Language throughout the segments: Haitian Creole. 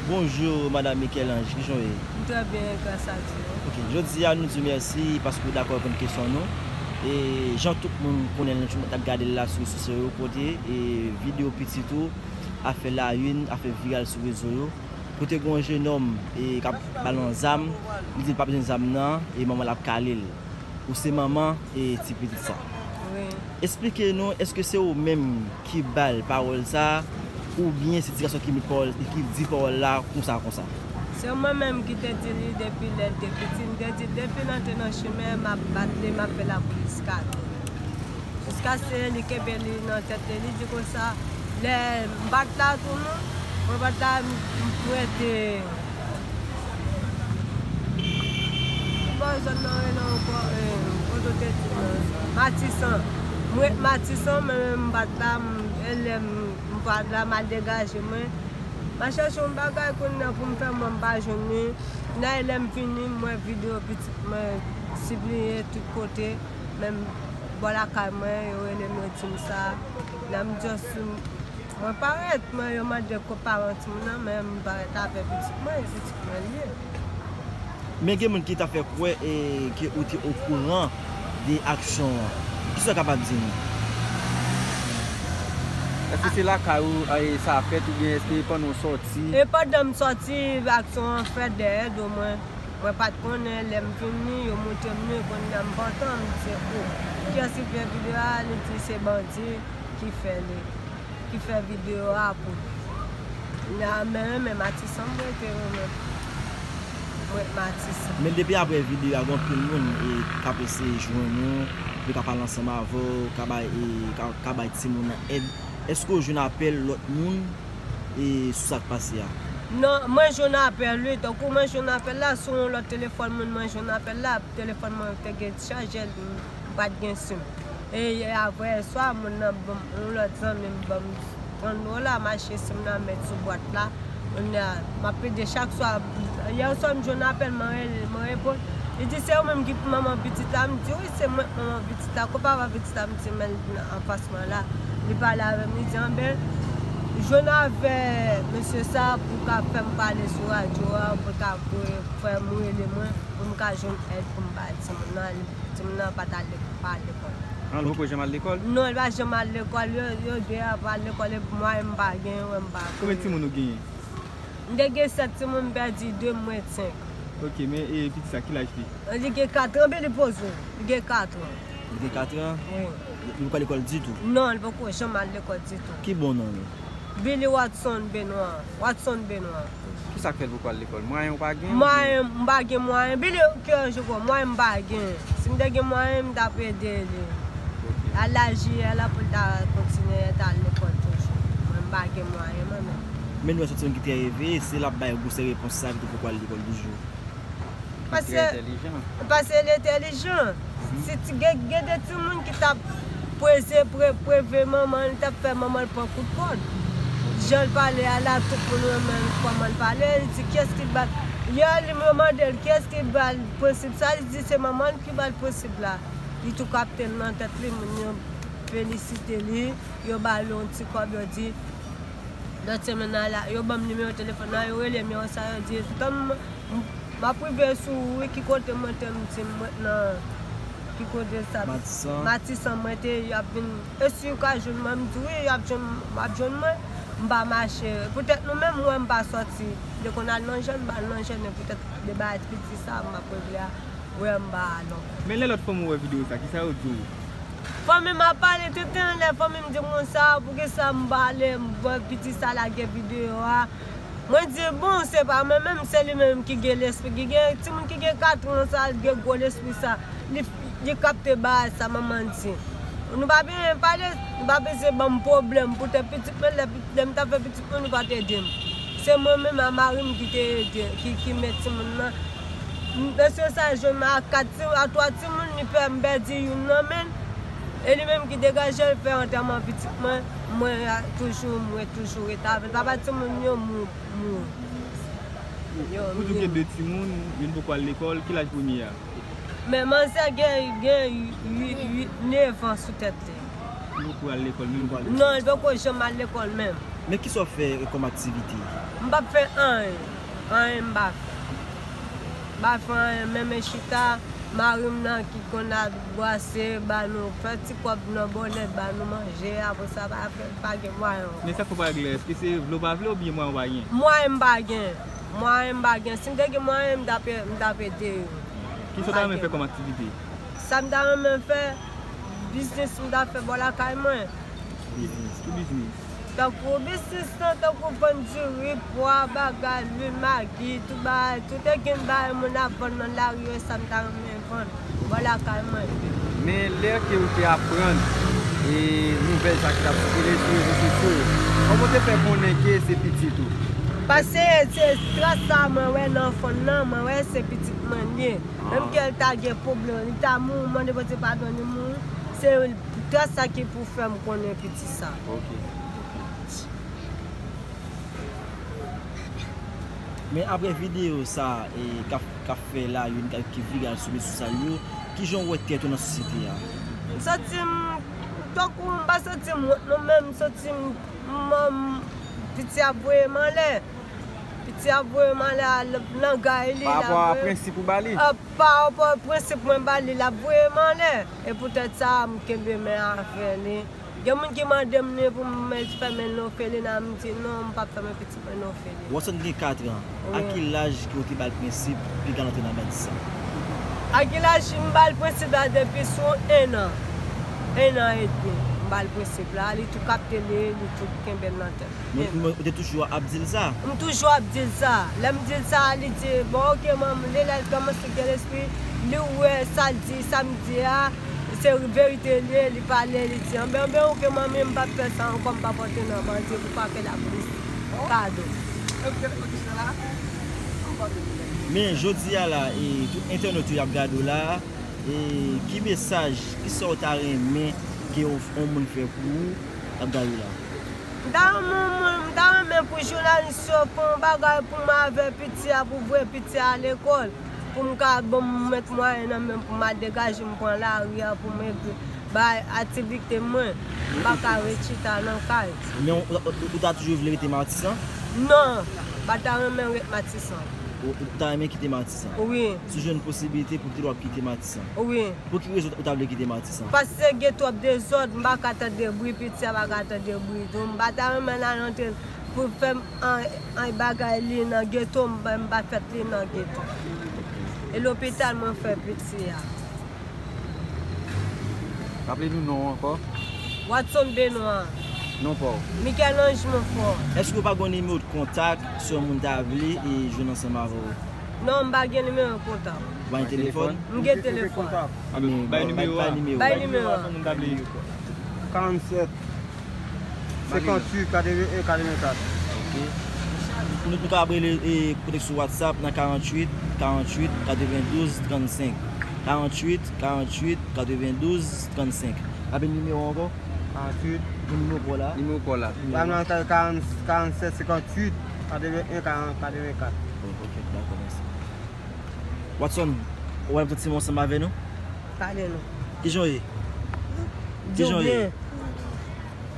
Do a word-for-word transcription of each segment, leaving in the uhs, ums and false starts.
Bonjou, Madanm Michel-Ange, kijan w ye? M trè byen, gras a Dye. Ok, jodi a nou di w mèsi paske w dakò reponn kesyon nou. E jan tout moun konnen l, nou t ap gade l la sou rezo sosyo yo, kote e videyo pitit ou ap fè la une, ap fè viral sou rezo yo. Kote gen yon jenòm e k ap ba l yon zam, li di l pa bezwen zam nan, e manman l ap kale l. Ou se manman e ti pitit sa. Wi. Esplike nou, èske se ou menm ki ba l pawòl sa, oubyen se ti gason ki met pawòl, ki di pawòl la konsa, konsa? Se mwen menm ki te di li depi lè l te piti. M te di depi l antre nan chimen, m ap bat li, m ap fè l apre jiskatou. Jiskaske li kenbe li nan tèt li, li di konsa, lè m pa t la tou non, mwen pa t la, m, m rete, ki bò zòn nan rele ankò, eh, kote w te di m nan? Matisan. M ret Matisan, men m pa t la, m, e lè m, m pa t la, m al degaje mwen. M al chèche yon bagay kounye a pou m fè, mwen m pa jwenn li. Nan e lè m vini, m wè videyo pitit mwen sibliye tout kote. Menm bò lakay mwen, yo rele m, yo di m sa. Nan m just, mwen parèt, mwen, yo mande ko paran timoun nan, men m parèt avè pitit mwen, e pitit mwen l ye. Men gen moun ki ta fè kwè e, ke ou te okouran de aksyon an. Kisa w kapab di nou? Èske se lakay ou, e, sa fèt, oubyen èske pandan w sòti? E pandan m sòti, aksyon an fèt dèyè do mwen. Mwen pa t konnen, lè m vini, yo montre m li, kounye a m pantan, m di se ou. Kiyès ki fè videyo a? Li di se bandi ki fè li, ki fè videyo a pou li. Kounye a, men, men Matisan m rete, mwen menm. Mwen Matisan. Men depi apre videyo a, gen anpil moun, e, k ap eseye jwenn ou, yo ka pale ansanm avè w, ka bay, e, ka, ka bay timoun nan èd. Èske w jwenn apèl lòt moun, e, sou sa k pase a? Non, mwen jwenn apèl, wi. Tankou mwen jwenn apèl la, sou yon lòt telefòn moun, mwen jwenn apèl la, telefòn mwen te gen chajè, m pa t gen sim. E yè avè yè swa, moun nan ban m, yon lòt zanmi m ban m trant dola, m achte sim nan, m met sou bwat la. Kounye a, m ap pede chak swa. Yè swa, m jwenn apèl, mwen rele, mwen reponn. Li di se ou menm ki manman pitit la. M di wi, se mwen k manman pitit la. Ko paran pitit la, m di men l anfas mwen la. Li pale avè m, li di anben, jwenn avè mesye sa pou ka fè m pale sou radyo a, pou ka fè m rele mwen, pou m ka jwenn èd pou m bay timoun nan. Timoun nan pa t al lek-, pa al lekòl. An, li poko janm al lekòl? Non, li pa janm al lekòl. Yo, yo de a pa al lekòl, e mwayen m pa gen, wè m pa. Konbyen timoun ou genyen? M te gen sèt timoun, m pèdi de, m ret senk. Ok, men e pitit sa, ki laj li? Li gen kat an, epi li poze. Li gen kat an. Li gen kat an? Wi. Li poko al lekòl ditou? Non, li poko janm al lekòl ditou. Ki bon non li? Billy Watson Benoit. Watson Benoit. Kisa k fè l poko al lekòl? Mwayen ou pa gen? Mwayen, m pa gen mwayen. Billy, ke je crois, mwayen m pa gen. Si m te gen mwayen, m t ap ede li. Ok. Al L J A la pou l ta kontinye, ta al lekòl toujou. Mwen, m pa gen mwayen, mwen menm. Men nou wè se yon timoun ki trè eveye, si l ap bay gwosè repons sa, li te poko al lekòl toujou. Paske, paske li entèlijan. Si ti gen, gen de timoun ki t ap preze, pre-, preve manman l, t ap fè manman l pran kout kòd. Jan l pale a la, tout moun renmen kòman l pale. Li di, kiyès ki ba l? Yè, li mande l, kiyès ki ba l prensip sa? Li di, se manman l ki ba l prensip la. Li tou kapte l nan tèt li, moun yo felisite li, yo ba l yon ti kòb, yo di, lòt semèn nan la, yo ban m nimewo telefòn nan, yo rele m, yo sa, yo di, tann m, m, m ap rive sou ou, wi, ki kote mwen te, m di, m ret nan, ki kote sa? Matisan. Matisan mwen te, y ap vin, e si yo ka jwenn mwen, m di, wi, y ap jwenn, y ap jwenn mwen, m pa mache. Poutèt nou menm, mwen, m pa sòti. Lè konn al nan jèn, m pa al nan jèn, e poutèt de bagay piti sa, m ap regle a. Wè m pa non. Men lè lòt fanmi w wè videyo sa, kisa yo di w? Fanmi m ap pale toutan, lè fanmi m di m konsa, poukisa m pa ale, m wè pitit sa lage videyo a. Mwen di, bon, se pa mwen menm, se li menm ki gen lespri, ki gen timoun ki gen kat an sa, gen gwo lespri sa. Li, li kapte bagay sa manman di. Nou pa bezwen pale, nou pa bezwen ban m pwoblèm. Poutèt pitit mwen, lè, lè m t ap fè pitit mwen, nou pa t ede m. Se mwen menm a mari m ki te ede, ki, ki met timoun nan. M, mesye sa jwenn mwen a kat ti, a twa timoun, li pè m pèdi youn nan men l. E li menm ki degaje l fè antèman pitit mwen. Mwen a, toujou, mwen toujou rete avè l. Papa timoun yo mou-, mouri. Yo, ou di w gen de timoun, youn poko al lekòl, ki laj premye a? Men manzè gen, gen uit, uit, nèf an sou tèt li. Li poko al lekòl menm? Non, li poko janm al lekòl menm. Men kisa w fè kòm aktivite? M p ap fè anyen. Anyen m pa fè. M pa fè anyen, menm chita, mari m nan ki konn al bwase, ba nou, fè ti kòb nan bòlèt, ba nou manje, apre sa, pa fè, pa gen mwayen ankò. Men sa k fè w pa regle, èske se vle w pa vle oubyen mwayen w pa gen? Mwayen m pa gen. Mwayen m pa gen. Si m te gen mwayen, m t ap, m t ap ede yo. Kisa w ta renmen fè kòm aktivite? Sa m ta renmen fè, biznis m ta fè bò lakay mwen. Biznis? Ki biznis? Tankou biznis lan, tankou vann diri, pwa, bagay, lwil, magi, tout bagay, tout e gen bagay moun ap vann nan lari yo, sa m ta renmen vann bò lakay mwen. Men lè ke w te aprann e nouvèl sa ki t ap sikile sou rezo sosyo yo, kòman w te fè konnen ke se pitit ou? Paske se tras sa mwen wè nan fann nan, mwen wè se pitit mwen li ye. Menm ke l ta gen pwoblèm, li ta mouri, mande Bondye padon, li mouri. Se tras sa ki pou fè m konnen pitit sa. Ok. Men apre videyo sa e k ap, k ap fè la youn k ap, ki viral sou rezo sosyal yo, kijan w wè tèt ou nan sosyete a? M santi m, tankou m pa santi m wont non, men m santi m, m, m, piti ap voye m anlè. Piti ap voye m anlè a, l-, langay li, l ap voye. Pa rapò a prensip ou ba li? A, pa rapò a prensip mwen ba li, l ap voye m anlè. E poutèt sa, m kenbe men avè li. Gen moun ki mande m li pou m fè men l nan òfelina, m di non, m p ap fè men pitit mwen nan òfelina. Watson gen kat an. A ki laj ke w te ba l prensip pou l antre nan medsen? A ki laj m ba l prensip la? Depi sou en an. En an edmi. M ba l prensip la, li tou kapte li, li tou kenbe l nan tèt. Men, men ou te toujou ap di l sa? M toujou ap di l sa. Lè m di l sa, li di, bon, ok, manmi, li lè l kòmanse gen lespri, li wè sa l di, sa m di a, se verite li ye, li pale, li di, anben, anben, ok, manmi, m p ap fè sa ankò, m p ap antre nan manje pou pa fè laplis kado. Men, jodi a la, e, tout entènot yo ap gade w la, e, ki mesaj, kisa w ta renmen ke yon, yon moun fè pou ou, ap gade w la? M ta renmen, m ta renmen pou jounalis yo fè yon bagay pou mwen avè piti a, pou voye piti a lekòl, pou m ka, bon, m met mwayen nan men m pou m al degaje m pran lari a, pou m bay aktivite mwen. M pa ka ret chita nan kay. Men ou, ou, ou ta toujou vle rete Matisan? Non, m pa ta renmen ret Matisan. Ou, ou ta renmen kite Matisan? Wi. Si w jwenn posibilite pou w kite, w ap kite Matisan? Wi. Pou ki rezon ou ta vle kite Matisan? Paske gen twòp dezòd, m pa ka tande bri, piti a pa ka tande bri tou. M pa ta renmen l al antre pou fè m an, an bagay li nan geto, m pa, m pa fèt li nan geto. E lopital mwen fè piti a. Raple nou non w ankò. Watson Benoit. Non pa w? Michel-Ange Monfort. Èske w pa gen yon nimewo de kontak si yon moun ta vle e jwenn ansanm avè w? Non, m pa gen nimewo kontak. Ou pa gen telefòn? M gen telefòn. Anben, bay nimewo a. Bay nimewo a. Karannsenk, senkantuit, katreven en, katreven kat. Ok. Nou, nou ka rele, e, kote sou WhatsApp nan karanntuit, karanntuit, katrevendouz, trannsenk. Karanntuit, karanntuit, katrevendouz, trannsenk. Raple nimewo ankò? Karanntuit. Nimewo pa w la. Nimewo pa w la. Nimewo. Ba m nan karannsenk, senkantuit, katreven en, karant, katreven kat. Oh, ok, dakò, mèsi. Watson, ou wè m fè ti mo ansanm avè nou? Pale non. Kijan w ye? Kijan w ye?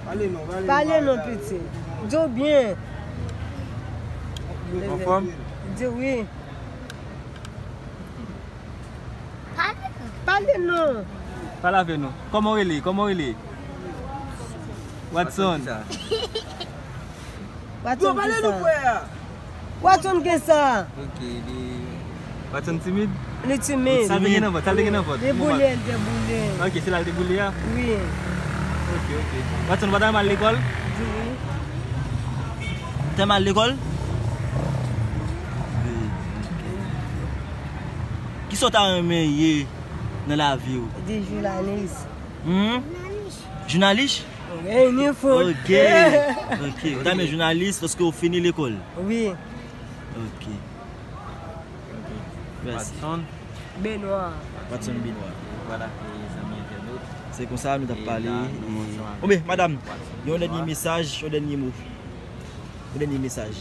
Pale non, pale non, piti. Di w byen. Anfòm? Di wi. Pale non. Pale avè nou. Kòman w rele? Kòman w rele? Watson. Watson ki sa? Watson ki sa? Ok, li... Watson timid? Li timid. Sa l te gen nan vant, sa l te gen nan vant. Li boule, li te boule. Ok, se la l te boule a? Wi. Ok, ok. Watson, w pa ta mal lekòl? Di wi. Te mal lekòl? Kisa w ta renmen ye nan lavi w? Di jounalis. Hmm? Jounalis? Wi, ni fout. Ok. Ok. Ou ta renmen jounalis paske w fini lekòl? Wi. Ok. Mèsi. Watson Benoit. Watson Benoit. Vwala, e zanmi entènot. Se konsa nou t ap pale. E la, nou ansanm avèk Watson Benoit. Oben, madanm, yon dènye mesaj, yon dènye mo. Yon dènye mesaj.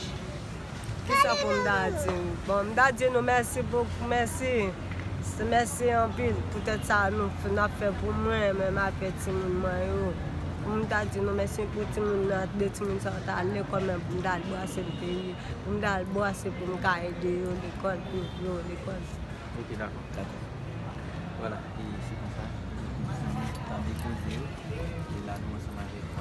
Kisa pou m ta di? Bon, m ta di nou mèsi bokou, mèsi. Mèsi anpil poutèt sa nou, n ap fè pou mwen, menm avèk timoun mwen yo. Pou m ta di nou mèsi pou timoun nan, de timoun sa yo ta al lekòl, men pou m ta al brase m peyi, pou m ta al brase pou m ka ede yo lekòl, pou yo lekòl. Ok, dakò. Dakò. Vwala, e se konsa, nou tande koze yo, e la nou ansanm avèk